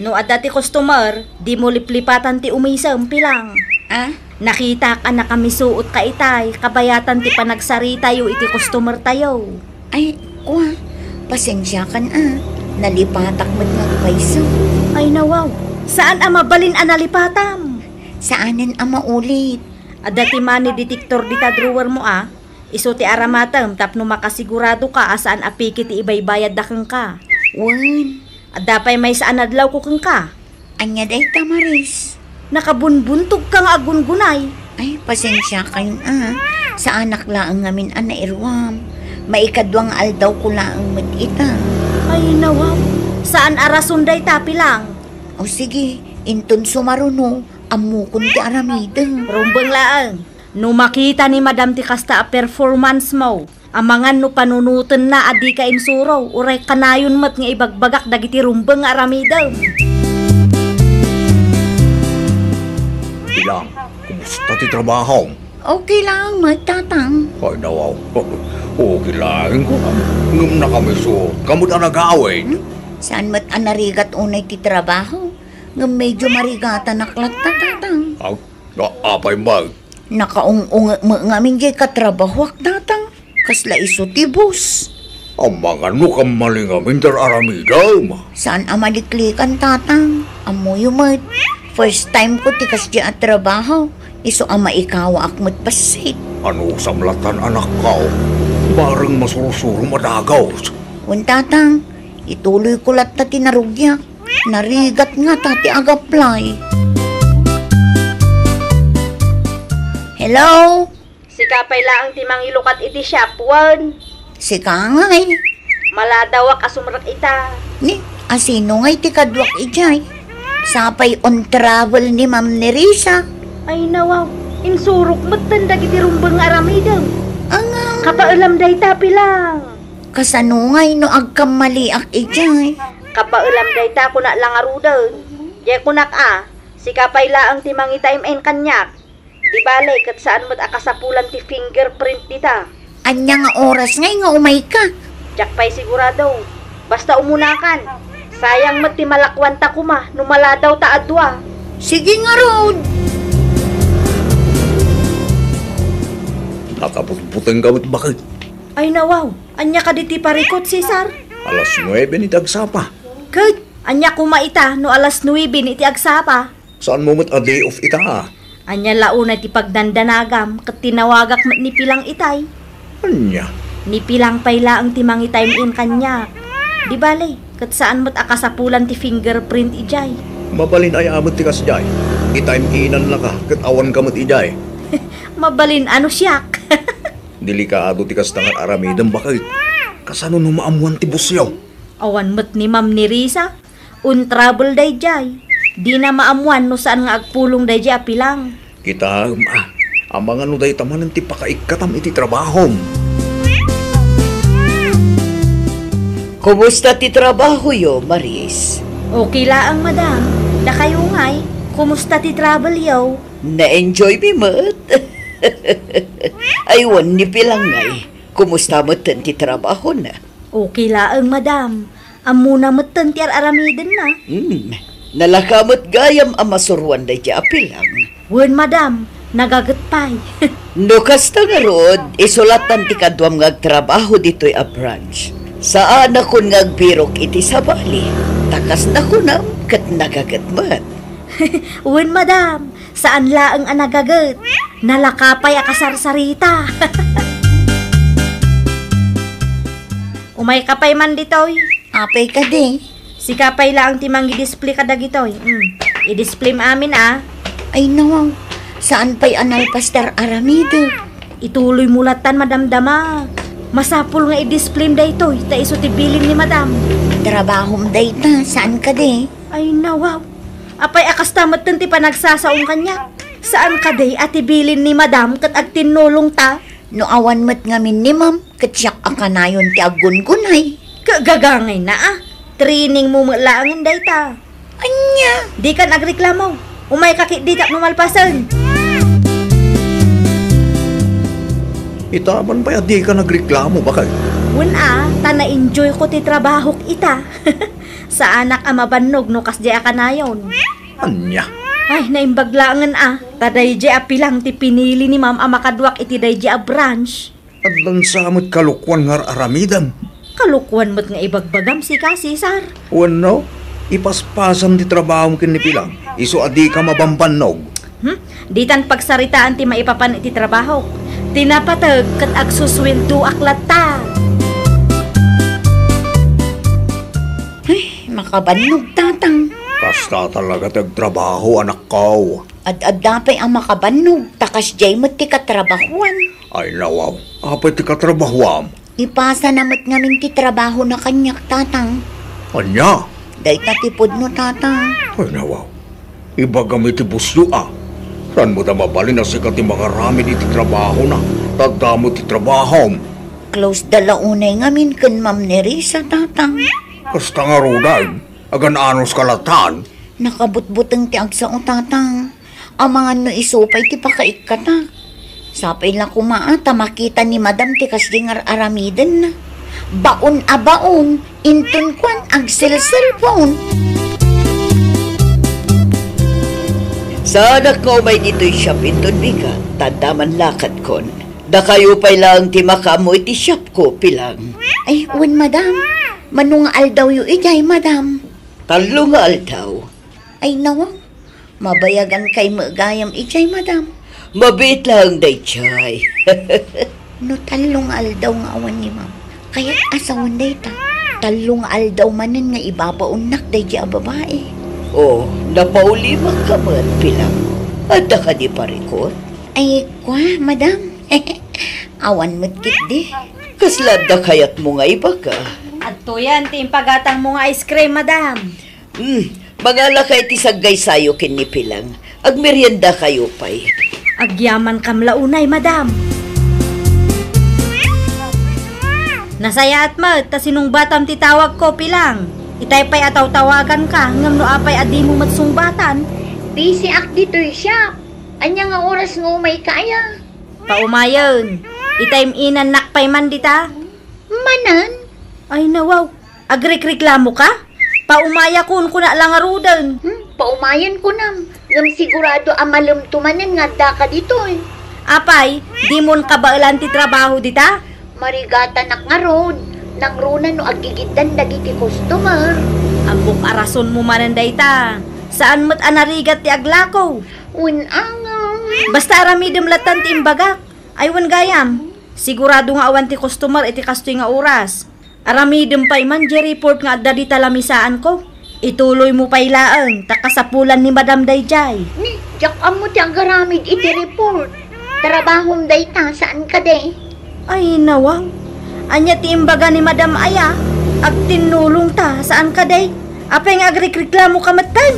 No adda ti customer, dimo liplipatan ti umisem, Pilang. Ah? Nakitak a nakamisuot ka itay, kabayatan ti panagsaritayo iti customer tayo. Ay, kua, pasensiakan a. Nalipatak met nga agpayso. Ay, nawaw. Saan a mabalin a nalipatam? Saanen a maulit. Adda ti money detector dita drawer mo a. Isu ti aramatem tapno makasigurado ka a saan a peke ti ibaybayadda kenka. Wen. Adda pay maysa a nadlawko kenka. Ania dayta, Maris? Nakabunbuntog ka nga agungunay. Ay, pasensiakayon a. Saanak laeng ngamin a nairuam. Maikadua nga aldawko laeng met ita. Ay, nawaw. Saan a rason dayta, Pilang? O sige, inton sumaruno, ammokon ti aramidem. Rumbeng laeng. No makita ni Madam ti kasta a performance mo, amangan no panunotenna a dika insuro, uray kanayon met nga ibagbagak dagiti rumbeng nga aramidem. Pilang, kumusta ti trabaho? Okay lang, Tatang. Ay, nawaw. Okay lang ko. Ngem nakamiso. Kamo da nagawid? Hmm? Saan met a narigat unay ti trabaho? Ngem medyo marigatanak latta, Tatang. Aw, apay ba? Nakaung-ungek met ngamin jay katrabahoak, Tatang. Kasla isu ti boss. Amangan no kammali ngamin ti aramidem. Saan a maliklikan, Tatang. Ammoyo met. First time ko ti kasdi a trabaho. Isu a maikawaak met bassit. Anusam lattan, anakko. Bareng masursuro madagos. Wen, Tatang. Ituloy ko latta ti narugiak. Narigat ngata ti agaplay. Hello? Sika pay laeng ti mangilukat iti shop, wen? Sika ngay. Maladawak a sumrek ita. Ni, asino ngay ti kaduak idiay? Sapay on travel ni Ma'am Nerissa. Ay, nawaw. Insurok metten dagiti rumbeng nga aramidem. Anga. Kapaelam dayta, Pilang. Kasano ngay no agkammaliak idiay? Kapaelam dayta, kunak la ngaruden. Diay kunak a, sika pay laeng ti mangitaym-in kaniak. Di bale, ket saan met a kasapulan ti fingerprint dita. Ania nga oras ngay nga umayka? Diak pay sigurado. Basta umunakan. Sayang met ti malakuanta koma no maladawta a dua. Sige ngarud. Nakabutbuteng ka met, baket. Ay, nawaw. Ania kadi ti parikut, Cesar? Alas nuebe ni ti agsapa. Ket, ania koma ita no alas nuebe ni ti agsapa? Saanmo met a day off ita, a? Ania la unay ti pagdandanagam ket tinawagak met ni Pilang itay? Ania? Ni Pilang pay laeng ti mangitaym-in kaniak. Di bale, ket saan met a kasapulan ti fingerprint idiay. Mabalin aya met ti kasdiay. Itaym-inannaka ket awanka met idiay. Mabalin a no siak. Delikado ti kasta nga aramidem, baket. Kasano no maammuan ti bossyo? Awan met ni Ma'am Nerissa. On travel daydiay. Dina maammuan no saan nga agpulong daydiay a Pilang. Kitaem a, amangan no dayta manen ti pakaikkatam iti trabahom. Kumusta ti trabahoyo, Maris? Okay laeng, madam. Dakayo ngay, kumusta ti travelyo? Na-enjoy mi met. Ay, wen ni Pilang ngay, kumusta metten ti trabahona? Okay laeng, madam. Ammona metten ti ar-aramidenna. Hmm. Nalaka met gayam a masuroan daydiay a Pilang. Wen, madam, nagaget pay. No kasta ngarud, isu lattan ti kaduam nga agtrabaho ditoy a branch. Saanakon nga agbirok iti sabali, ta kas nakunam ket nagaget met. Wen, madam, saan laeng a nagaget. Nalaka pay a kasarsarita. Umayka pay man ditoy. Apay kadi? Sika pay laeng ti mangi-display kadagitoy. Mm. I-displayem amin, a. Ay, nawaw. Saan pay a nalpas ti ar-aramidek? Ituloymo lattan, madamdama. Masapul nga i-displayem daytoy, ta isu ti bilin ni madam. Trabahom dayta, saan kadi? Ay, nawaw. Apay a kasta metten ti panagsasaom kaniak? Saan kadi a ti bilin ni madam ket agtinnulongta? No awan met ngamin ni ma'am, ket siak a kanayon ti aggungunay. Ket gagangayna a. Trainingmo met laengen dayta. Ania? Dikan agreklamo. Umayka ketdi tapno malpasen. Ita man pay a dikan agreklamo, baket. Wen a, ta na-enjoy ko ti trabahok ita. Saanak a mabannog no kasdiay a kanayon. Ania? Ay, naimbag laengen a. Ta daydiay a Pilang ti pinili ni Ma'am a makaduak iti daydiay a branch. Addan sa met kalokuan nga ar-aramidem. Kalokuan met nga ibagbagam sika, Cesar. Wenno, ipaspasam ti trabahom ken ni Pilang, isu a dika mabambannog. Hmm? Ditan pagsaritaan ti maipapan iti trabahok. Ti napateg ket agsusueldoak latta. Ay, makabannog, Tatang. Kasta talaga ti agtrabaho, anakko. Ad-adda pay a makabannog, ta kasdiay met ti katrabahuan. Ay, nawaw. Apay ti katrabahuam? Ipasana met ngamin ti trabahona kaniak, Tatang. Ania? Dayta ti pudno, Tatang. Ay, nawaw. Ibagam iti busyo a. Saan met a mabalin a sika ti mangaramid iti trabahona, ta adda met ti trabahom. Close da la unay ngamin ken Ma'am Nerissa, Tatang. Kasta ngaruden, agan-anos ka latan. Nakabutbuteng ti agsao, Tatang. Amangan no isu pay ti pakaikkatak. Sapay la koma a ta makita ni Madam ti kasdi nga ar-aramidenna. Baon a baon, inton kuan, agselselpon. Saanak nga umay ditoy shop inton bigat, ta adda man lakadkon. Dakayo pay laeng ti makaammo iti shopko, Pilang. Ay, wen, Madam. Mano nga aldawyo idiay, Madam? Tallo nga aldaw. Ay, nawaw. Mabayagan kay met gayam idiay, Madam. Mabiit laeng daydiay. No tallo nga aldaw nga awan ni Ma'am, kayat a sawen dayta. Tallo nga aldaw manen nga ibabaonnak daydiay a babai. Oh, napaulibak ka met, Pilang. Adda kadi parikut? Ay, kua, Madam. Awan met ketdi. Kasla adda kayatmo nga ibaga? Adtoyen ti impagatangmo nga ice cream, Madam. Hmm, mangalaka iti saggaysayo ken ni Pilang. Agmeriendakayo pay. Agyamankam la unay, Madam. Nasayaat met ta sinungbatam ti tawagko, Pilang. Itay pay a tawtawaganka, ngem no apay a dimo met sungbatan? Busy ak ditoy shop. Ania nga oras nga umayka aya? Paumayen. Itay inannak pay man dita. Manen? Ay, nawaw. Agrikreklamoka? Paumayakon, kuna la ngaruden. Hmm, paumayen kunam. Ngem sigurado a malemto manen nga addaka ditoy. Apay, dimon kabaelan ti trabaho dita? Marigatanak ngarud. Nangruna no aggigiddan dagiti customer. Ammok a rasonmo manen dayta. Saan met a narigat ti aglako. Wen, angam. Basta aramidem lattan ti imbagak. Ay, wen gayam. Sigurado nga awan ti customer iti kastoy nga oras. Aramidem pay man diay report nga adda dita lamisaanko. Ituloymo pay laeng, ta kasapulan ni Madam daydiay. Ni, diak ammo ti agaramid iti report. Trabahom dayta, saan kadi? Ay, nawaw. Ania ti imbaga ni Madam aya? Agtinnulongta, saan kadi? Apay nga agrikreklamoka metten?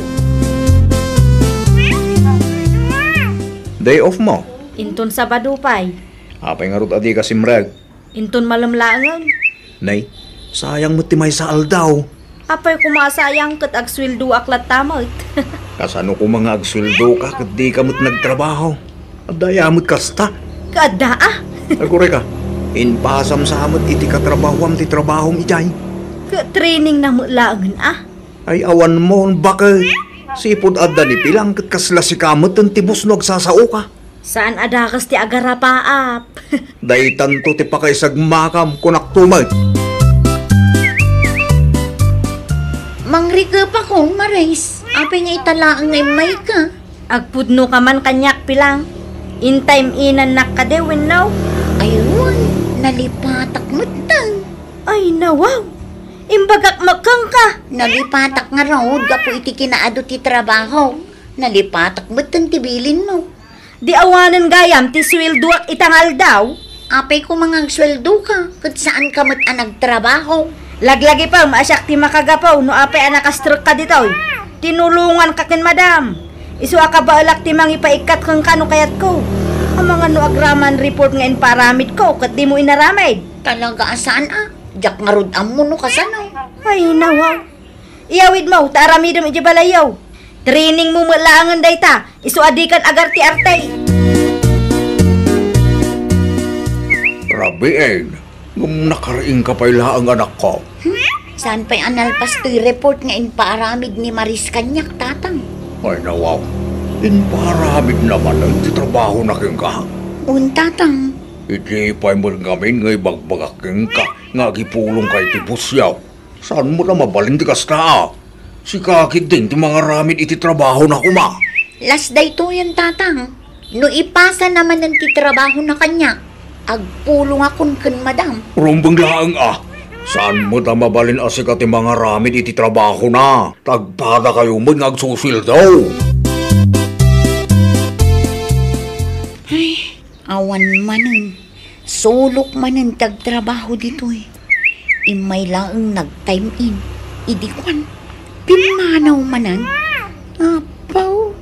Day off mo? Inton Sabado pay. Apay ngarud a dika simrek? Inton malem laengen. Nay, sayang met ti maysa a aldaw. Apay koma a sayang ket agsueldoak latta met. Kasano koma nga agsueldoka ket dika met nagtrabaho? Adda aya met kasta? Ket adda a. Aguray ka, impasam sa met iti katrabahoam ti trabahom idiay. Ket training na met laengen a. Ay, awanmo, baket. Sipud adda ni Pilang ket kasla sika met ti boss no agsasaoka. Saan a dakes ti agarapaap. Daytanto ti pakaisagmakam, kunak tumet. Mangrikepakon, Maris. Apay nga ita laeng nga immayka? Agpudnoka man kaniak, Pilang. Intay inannak kadi wenno? Ay, wen, nalipatak metten. Ay, nawaw. Imbagak met kenka. Nalipatak ngarud gapu iti kinaadu ti trabaho. Nalipatak metten ti bilinmo. Di awanen gayam ti sueldoak ita nga aldaw? Apay koma nga agsueldoka, ket saanka met a nagtrabaho. Laglagipem a siak ti makagapu no apay a nakastrekka ditoy. Tinulonganka ken madam. Isu a kabaelak ti mangipaikkat kenka no kayatko. Amangan no agraman report nga impaaramidko ket dimo inaramid. Talaga a saan a. Diak ngarud ammo no kasano. Ay, nawaw. Iyawidmo ta aramidem idiay balayyo. Trainingmo met laengen dayta, isu a dikan agarti-arti. Rabiin, Ngem nakariingka pay laeng, anakko. Hmm? Saan pay a nalpas toy report nga impaaramid ni Maris kaniak, Tatang? Ay, nawaw. Impaaramidna manen ti trabahona kenka? Wen, Tatang. Idi pay met ngamin nga ibagbagak kenka nga agipulongka iti busyaw. Saan met a mabalin ti kasta, a? Sika ketdin ti mangaramid iti trabahona koma. Las daytoyen, Tatang. No ipasana manen ti trabahona kaniak, agpulongakon ken Madam. Rumbeng laeng, a. Saan met a mabalin a sika ti mangaramid iti trabahona. Ta agpadakayo met nga agsusueldo. Ay, awan manen. Sulok manen ti agtrabaho ditoy. Immay laeng nag-time in. Idi kuan, pimmanaw manen. Apaw.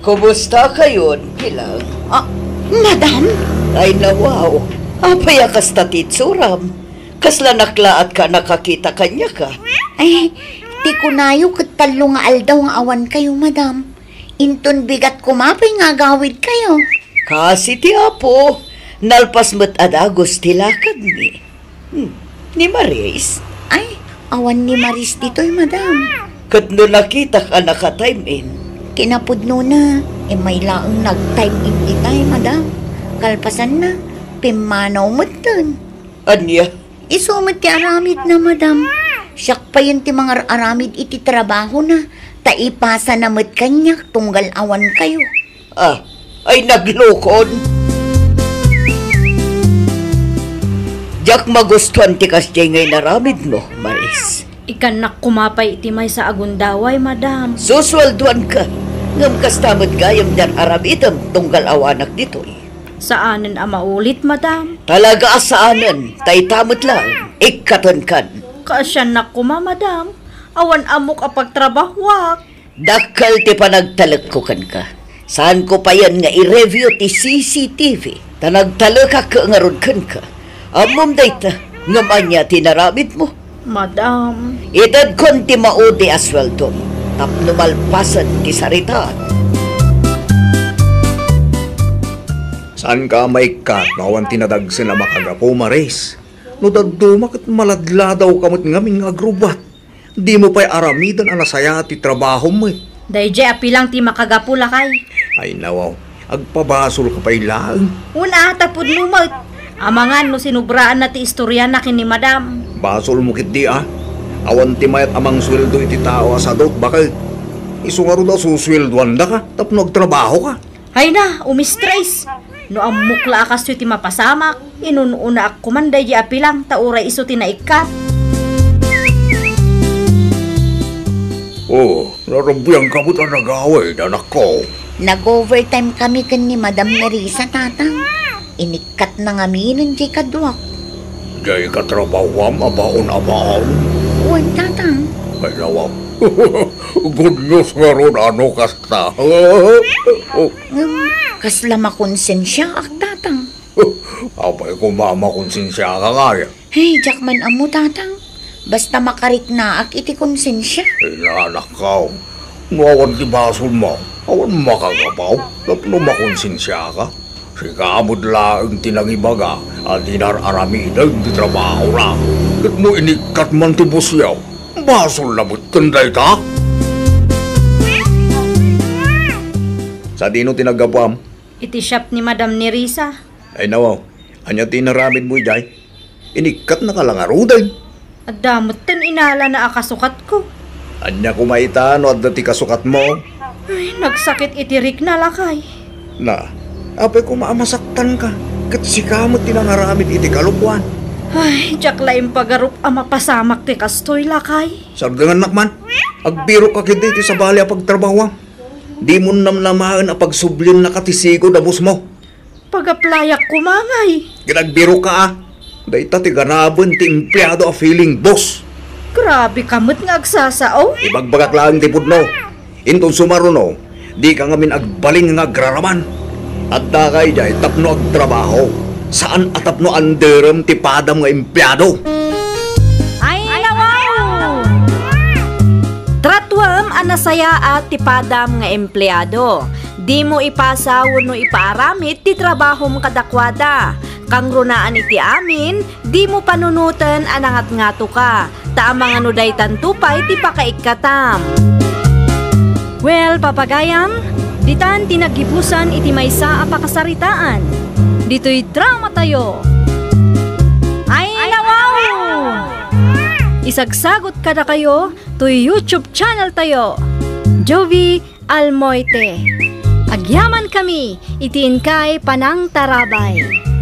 Kumustakayon, Pilang? Ah, Madam? Ay, nawaw. Apay a kasta ti itsuram? Kasla naklaatka a nakakita kaniak, a? Ay, ti kunayo ket tallo nga aldaw nga awankayo, Madam. Inton bigat koma pay nga agawidkayo. Kasi ti Apo, nalpas met a dagus ti lakadmi. Hmm, ni Maris? Ay, awan ni Maris ditoy, Madam. Ket no nakitak a naka-time in? Kinapudnona, immay laeng nag-time in itay, Madam. Kalpasanna, pimmanaw metten. Ania? Isu met ti aramidna, Madam. Siak payen ti mangar-aramid iti trabahona, ta ipasana met kaniak tunggal awankayo. Ah, ay naglukon. Diak magustuan ti kasdiay nga inaramidmo, Maris. Ikkannak koma pay iti maysa a gundaway, Madam. Susueldoanka, ngem kasta met gayam ti ar-aramidem tunggal awanak ditoy. Saanen a maulit, Madam. Talaga a saanen, ta ita met laeng, ikkatenkan. Kaasiannak koma, Madam. Awan ammok a pagtrabahuak. Dakkel ti panagtalekko kenka. Saanko payen nga i-review ti C C T V, ta nagtalekak ngarud kenka. Ammom dayta, ngem ania ti inaramidmo? Madam. Itedkon ti maudi a sueldom tapno malpasen ti saritaan. Saanka a maikkat no awan ti nadagsen a makagapu, Maris? No dadduma ket maladladawka met ngamin nga agrubbuat. Dimo pay aramiden a nasayaat ti trabahom met. Daydiay a Pilang ti makagapu, lakay. Ay, nawaw. Agpabasolka pay laeng. Wen a, ta pudno met. Amangan no sinubraanna ti istoriana ken ni Madam. Basolmo ketdi, a. Awan ti mayat a mangsueldo iti tao a sadot, baket. Isu ngarud a susueldoandaka tapno agtrabahoka. Ay na, umistres! No ammok la a kastoy ti mapasamak, inun-unaak koman daydi a Pilang ta uray isu ti naikkat. Oh, narabiangka met a nagawid, anakko. Nag-overtime kami ken ni Madam Nerissa, Tatang. Inikkatna ngaminen diay kaduak. Diay katrabahuam a baon a baon? Wen, Tatang. Ay, nawaw. Good news ngarud, a, no kasta. Ngem, kasla makonsensiaak, Tatang. Apay koma a makonsensiaka ngay? Hey, diak man ammo, Tatang. Basta makariknaak iti konsensia. Inanakko, no awan ti basolmo, awan makagapu tapno makonsensiaka. Sika met laeng ti nangibaga a di ar-aramiden ti trabahona. Ket no inikkat man ti busyaw, basolna metten dayta. Sadino ti naggapuam? Iti shop ni Madam Nerissa. Ay, nawaw. Ania ti inaramidmo idiay? Inikkatnaka la ngaruden. Adda metten inalana a kasukatko. Ania koma ita no adda ti kasukatmo? Ay, nagsakit iti rikna, lakay. Na, apay koma a masaktanka, ket sika met ti nangaramid iti kalokuan. Ay, diak la impagarup a mapasamak ti kastoy, lakay. Sardengannak man. Agbiroka ketdi iti sabali a pagtrabahuam. Dimo namnamaen a pagsubliennaka ti sigud a bossmo. Pag-applyak koma ngay. Ket agbirokka, a. Dayta ti ganaben ti empleado a feeling boss. Grabe ka met nga agsasao. Ibagbagak laeng ti pudno. Inton sumaruno, dika ngamin agbalin nga agraraman. Addaka idiay tapno agtrabaho, saan a tapno anderem ti padam nga empleado. Ay, nawaw! Tratuem a nasayaat ti padam nga empleado. Dimo ipasa wenno ipaaramid ti trabahom kadakuada. Kangrunaan iti amin, dimo panunoten a nangatngatoka, ta amangan no daytanto pay ti pakaikkatam. Well, papagayam, ditan ti naggibusan iti maysa a pakasaritaan. Ditoy dramatayo. Ay, nawaw! Isagsagot kadakayo toy YouTube channel tayo, Jovie Almoite. Agyamankami iti inkay panangtarabay.